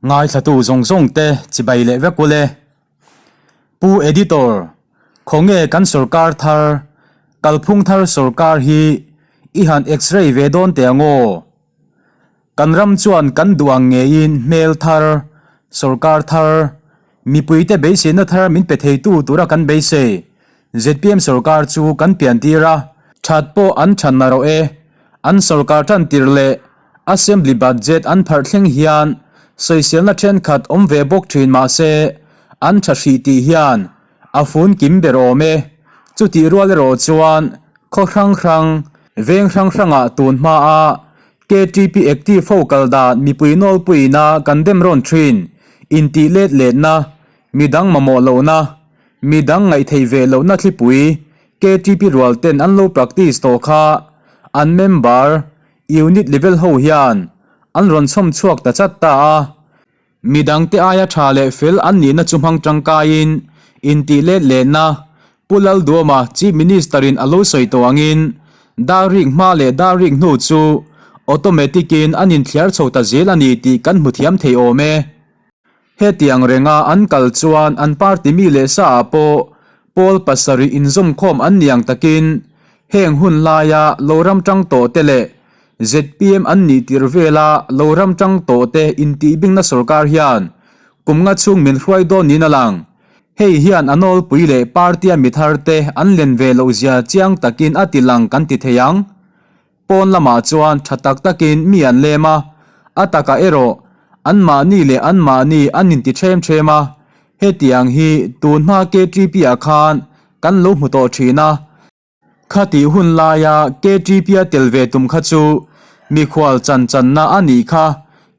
Ngaithlatu zawng zawng te chibai leh vek ule. Pu Editor, khawnge kan sorkar thar, kalphung thar sorkar hi i han x-ray ve dawn teh ang aw? Kan ram chuan kan duh ang ngeiin hmel thar, sorkar thar, mipuite beiseina thar min pe theitu tura kan beisei. Zpm sorkar chu kan piantir a, that pawh an than na rawh e. An sorkar tan tir leh Assembly budget an pharh thleng hian sawiselna thenkhat awm ve bawk thin mah se an tha hrih tih hian a fun kim ber awm e. Chutih rual erawh chuan khaw hrang hrang, veng hrang hrangah tun hmaa KTP active ho kal dan mipui nawlpuiina kan dem rawn thin intih let letna, midang mamawh lohna, midang ngaihtheih ve lohna thlipui KTP rual ten an lo practice tawh kha an member unit level ho hian an rawn chhawm chhuak ta chat ta a. Midangte aia tha leh fel an nihna chu hmang tangkaiin intih let lehna Pu Lalduama Chief Minister-in a lo sawi tawh angin dar rik hma leh dar rik hnu chu automatic-in an inthliar chho ta zel a ni tih kan hmu thiam thei awm e. Hetiang renga an kal chuan an party mi leh sa ah pawh pawl pasarih inzawmkhawm an ni ang takin heng hun laia lo ram tang tawh te leh Zpm an nih tirh vela lo ram tang tawh te intihbingna sorkar hian kum nga chhung min hruai dawn niin a lang. Hei hian a nawlpui leh party-a mi thar te an len ve loh zia chiang takin a ti lang kan ti thei ang. Pawn lamah chuan tha tak takin mi an lem a, a takah erawh anmahni leh anmahni an inti ṭhem ṭhem a, hetiang hi tun hma KTP-ah khan kan lo hmu tawh ṭhin a. Khatih hun laia KTP-a tel ve tum kha chu mikhual chan channa a nih kha,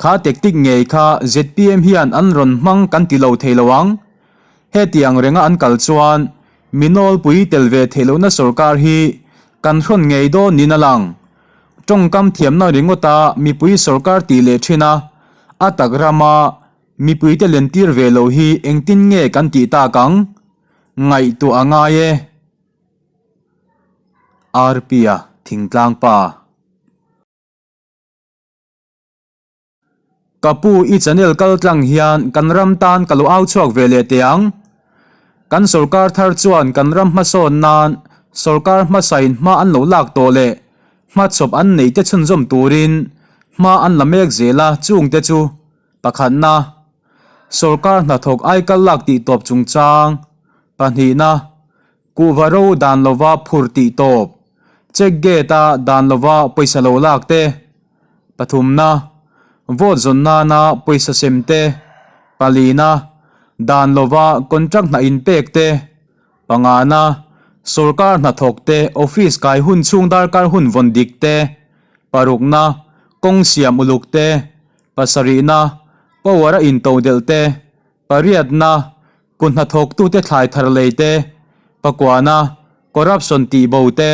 kha tactic ngei kha zpm hian an rawn hmang kan ti lo thei lo ang. Hetiang renga an kal chuan mi nawlpui tel ve theih lohna sorkar hi kan hrawn ngei dawn niin a lang. Tawngkam thiamna ringawta mipui sorkar tih leh thin a, a tak rama mipuite lentir ve lo hi engtin nge kan tih tak ang? Ngaihtuah a ngai e. Arpia thingtlang pa. Ka pu i channel kal tlang hian kan ram tan ka lo au chhuak ve leh teh ang. Kan sorkar thar chuan kan ram hmasawn nan sorkar hmasain hma an lo lak tawh leh hmachhawp an neih te chhunzawm turin hma an la mek zel a chungte chu Pakhatna, sorkar hnathawk aikal lak tih tawp chungchang. Pahnihna, kuhva ro dan lova phur tih tawp, check gate a dan lova pawisa lo lak te. Pathumna, vote zawn nana pawisa sem te. Palina, dan lova contract hna inpek te. Pangana, sorkar hnathawk te office kai hun chhung darkar hun vawn dik te. Parukna, kawng siam uluk te. Pasarihna, power a into delh te, pariatna, kut hnathawktute thlai thar lei te, pakuana, corruption tih bo te.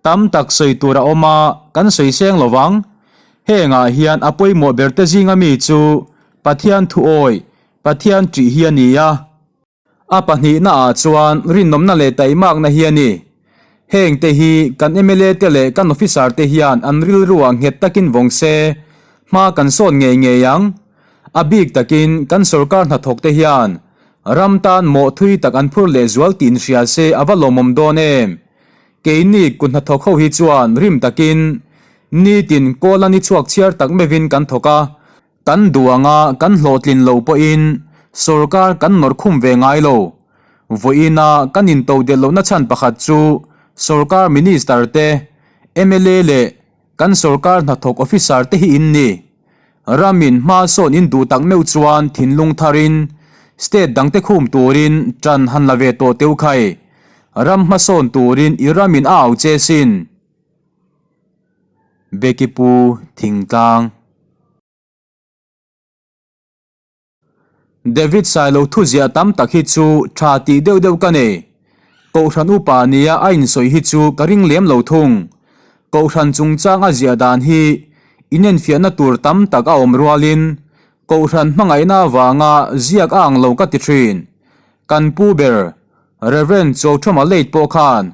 Tam tak sawi tur a awm a, kan sawi seng lo vang. Hengah hian a pawimawh ber te zinga mi chu Pathian thuawi, Pathian ṭih hi a ni a. A pahnihna ah chuan rinawmna leh taihmakna hi a ni. Heng te hi kan mla te leh kan officer te hian an rilruah nghet takin vawng se, hma kan sawn ngei ngei ang. A bik takin kan sorkar hnathawk te hian ram tan mawh thui tak an phur lehzual tih inhria se a va lawmawm dawn em. Keini kut hnathawk ho hi chuan rim takin nitin kawl a ni chhuak chhiar tak meuhin kan thawk a, Kan duh anga kan hlawhtlin lo pawhin sorkar kan nawr khum ve ngai lo. Vawiina kan intodelh lohna chhan pakhat chu sorkar minister te, mla leh kan sorkar hnathawk officer te hi in ni. Ramin hma sawn in duh tak meuh chuan thinlung tharin state dangte khum turin tan han la ve tawh teu khai. Ram hmasawn turin i ramin a au che sin. Becky Pu Thingtlang. David Sailo thuziah tam tak hi chu tha tih deuh deuh ka nei. Kohhran upa nia a insawi hi chu ka ring lem lo thung. Kohhran chungchang a ziah dan hi inenfiahna tur tam tak a awm rualin Kohhran hmangaihna avanga ziak a ang lo ka ti thin. Kan pu ber Rev. Chawthama late pawh khan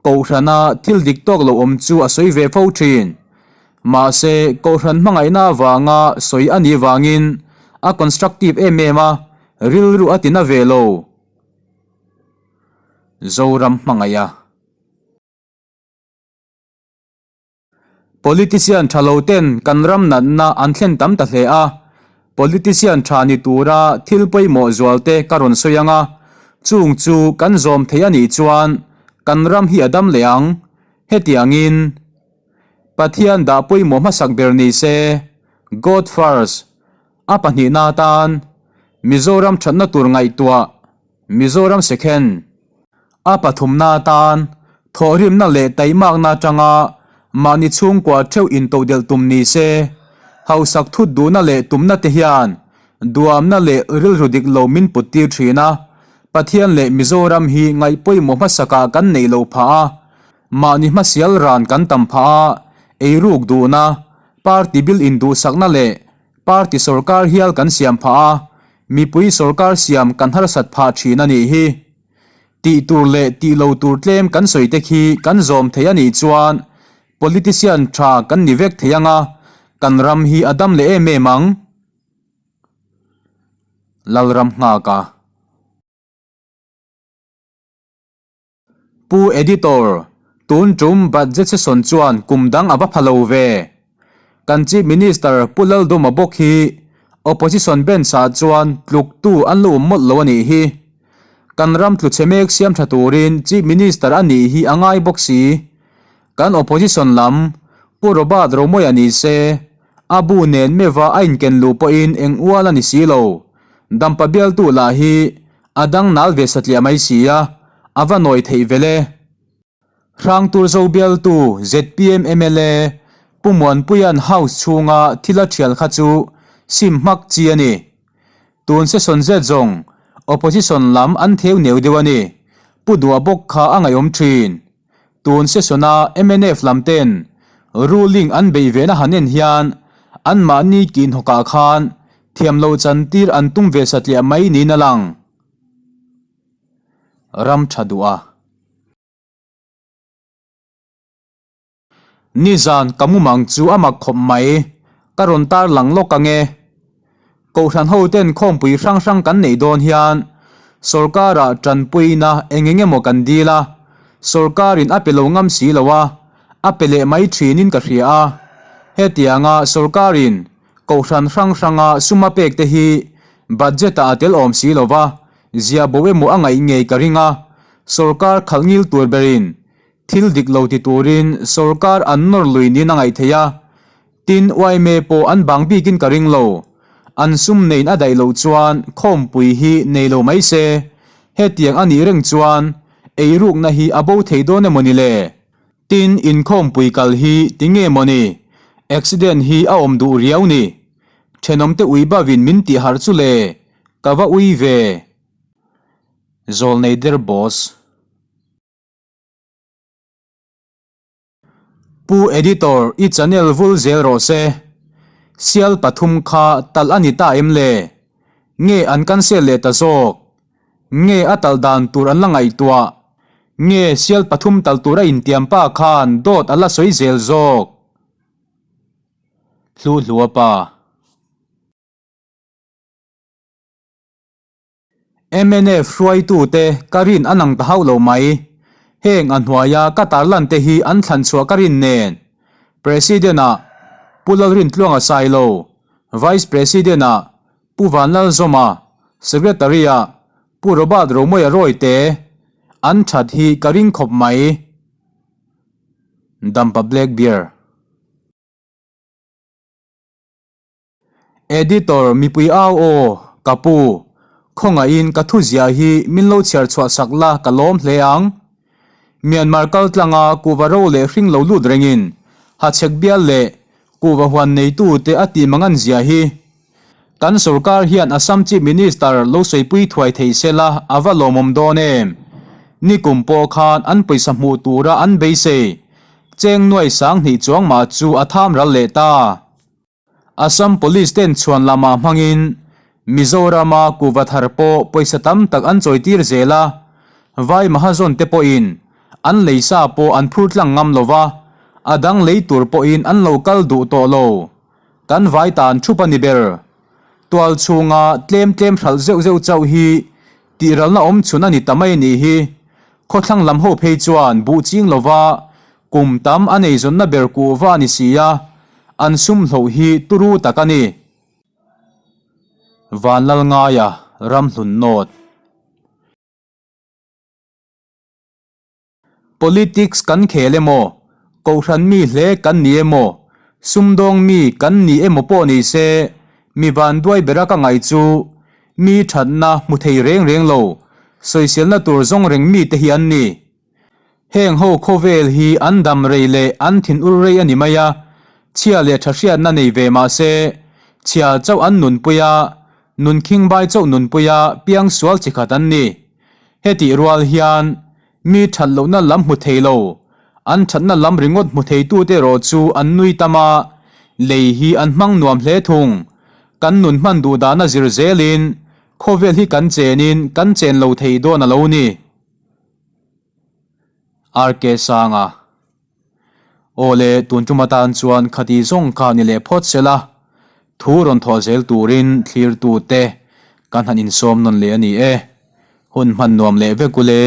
Kohhrana thil dik tawk lo awm chu a sawi ve fo thin. Mahse, Kohhran hmangaihna avanga sawi a nih vangin A constructive em em a, rilru a tina ve lo. Zoram hmangaih a. Politician tha lo ten kan ram natna an thlen tam ta hle a, politician tha ni tura thil pawimawh zual te ka rawn sawi ang a, chung chu kan zawm thei a nih chuan kan ram hi a dam leh ang. Hetiangin Pathian dah pawimawh hmasak ber ni se, God first, a pahnihna atan Mizoram thatna tur ngaihtuah, Mizoram second. A pathumna atan thawhrimna leh taihmakna atanga mahni chhungkua theuh intodelh tum ni se, hausak thut duhna leh tumna te hian duamna leh rilru dik lo min put tir thin a, Pathian leh Mizoram hi ngaih pawimawh hmasakah kan neih loh phah a, mahni hmasial ran kan tam phah a, eiruk duhna, party bil induhsakna leh Party sorkar hial kan siam phah a, mipui sorkar siam kan harsat phah thin a nih hi. Tih tur leh tih lo tur tlem kan sawi te khi kan zawm thei a nih chuan politician tha kan ni vek thei ang a, kan ram hi a dam leh em em ang. Lalram nghak a. Pu Editor, tun tum budget session chuan kum dang a va pha lo ve. Kan Chief Minister Pu Lalduma bawk hi Opposition bench ah chuan tluktu an lo awm mawlh lo a nih hi. Kan ram tlu chhe mek siam tha turin Chief Minister a nih hi a ngai bawk si. Kan Opposition lam Pu Robert Romawia ni se, a bu nen meuha a inken luh pawhin eng ual a ni si lo. Dampa bialtu lah hi A dang nal ve satliah mai si a, a va nawi theih vel e. Hrangturzo bialtu zpm mla Pu Muanpuia'n House chhunga thil a thial kha chu sim hmak chi a ni. Tun session zet zawng Opposition lam an theu neu deuh a ni. Pu Duah bawk kha a ngaihawm thin. Tun session-a mnf lam ten ruling an bei ve na han en hian anmahni kinhawkah khan thiam lo chantir an tum ve satliah mai niin a lang. Ram tha duh a. Nizan ka mumang chu a mak khawp mai, ka rawn tar lang lawk ang e. Kohhran hoten khawmpui hrang hrang kan neih dawn hian sorkarah tanpuina eng eng emaw kan dil a, sorkarin a pe lo ngam si lo a, a pe leh mai thinin ka hria a. Hetianga sorkarin kohhran hrang hranga sum a pek te hi budget-ah a tel awm si lo va, zia bo emaw a ngaih ngei ka ring a, sorkar khalh ngil tur berin Thil dik lo ti turin sorkar an nawr lui niin a ngaih theih a, tin yma pawh an bang bikin ka ring lo. An sum neiin a daih loh chuan khawmpui hi nei lo mai se, hetiang a nih reng chuan eirukna hi a bo thei dawn emaw ni le? Tin inkhawmpui kal hi ti nge maw ni? Accident hi a awm duh riau ni. Thenawmte ui bavin min tih harh chu le, ka va ui ve. Zawlnei der boss. Pu Editor i channel vul zel rawh se. Sial pathum kha talh a ni ta em le? Nge an cancel leh ta zawk? Nge a talh dan tur an la ngaihtuah? Nge sial pathum talh tur a intiam pa khan dawt a la sawi zel zawk? Hluhlua pa. Mnf hruaitute ka rin a nang ta hauh lo mai. Heng a hnuaia ka tarlan te hi an thlan chhuah ka rin nen. President-ah Pu Lalrintluanga Sailo, Vice President-ah Pu Vanlalzawma, Secretary-ah Pu Robert Romawia Rawite an that hi ka ring khawp mai. Dampa Black Bear. Editor, Mipui au aw, ka pu. Khawngaihin ka thuziah hi min lo chhiar chhuah sak la ka lawm hle ang. Myanmar kal tlanga kuhva ro leh hring lo lut rengin hachhek bial leh kuhva huan neitute a tih mangan zia hi. Kan sorkar hian Assam Chief Minister lo sawipui thuai thei se la a va lawmawm dawn em? Nikum pawh khan an pawisa hmuh tura an beisei cheng nuai sanghnih chuang mah chu a tham ral leh ta. Assam Police ten chhuan lamah hmangin Mizorama kuhva thar pawh pawisa tam tak an chawitir zel a, Vai Mahajon te pawhin an lei sa pawh an phur tlang ngam lo va, a dang lei tur pawhin an lo kal duh tawh lo. Kan vai tan thup a ni ber. Tual chhunga tlem tlem hralh zeuh zeuh chauh hi tihralna awm chhun a ni ta mai a nih hi. Khawthlang lam ho phei chuan buh ching lova kum tam a neizawnna ber kuhva a ni si a, an sum hloh hi turu tak a ni. Vanlalngaia Ramhlun Nawt. Politics kan khel emaw, kohhran mi hle kan ni emaw, sumdawng mi kan ni emaw pawh ni se, mi vanduai bera ka ngaih chu mi thatna hmu thei reng reng lo, sawiselna tur zawng reng mite hi an ni. Heng ho khawvel hi an dam rei leh an thinur rei a ni mai a, chhia leh tha hriatna nei ve mah se, chhia chauh an nunpui a, nun khingbai chauh nunpui a piangsual chi khat an ni. Hetih rual hian mi that lohna lam hmu thei lo, an thatna lam ringawt hmu theitute erawh chu an nui tam a, lei hi an hmang nuam hle thung. Kan nun hman duh dana zir zelin khawvel hi kan chenin kan chen lo thei dawn a lo ni. RK Sanga. Aw le, tun tum atan chuan khati zawng kha ni leh phawt se la, thu rawn thawh zel turin thlirtute kan han insawm nawn leh a ni e. Hun hman nuam leh vek u le.